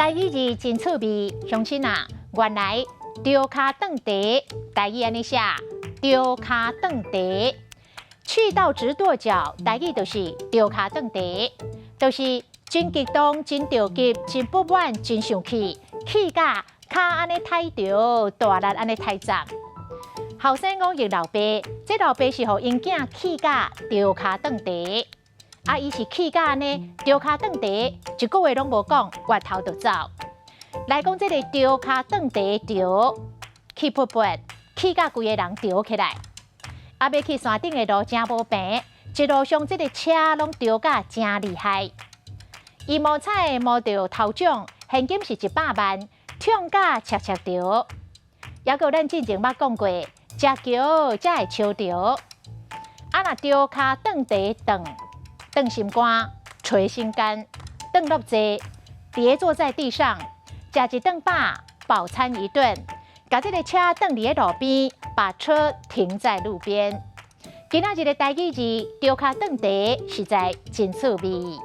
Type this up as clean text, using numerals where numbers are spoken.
台語字真趣味，鄉親啊，原來著跤頓茶，台語按呢寫，著跤頓茶，氣到直跺腳，台語就是著跤頓茶，就是真激動、真著急、真不滿、真生氣，氣甲跤按呢抬著，大力按呢抬站。後生戇譯老爸，這老爸是予𪜶囝氣甲著跤頓茶。啊，伊是氣甲按呢，著跤頓茶，一句話攏無講，越頭就走。來講這个著跤頓茶著，氣噗噗，氣甲規个人著起來。啊，欲去山頂的路誠無平，一路上這个車攏著甲誠厲害。伊摸彩摸著頭獎，現金是100萬，痛甲赤赤著。猶閣咱進前捌講過，食蕎才會相著。啊，若著跤頓茶頓。頓心肝，捶心肝，頓落坐，跌坐在地上，食一頓飽，飽餐一頓，共這个車頓佇咧路邊，把車停在路邊。今仔日的台語字，著跤頓茶，實在真趣味。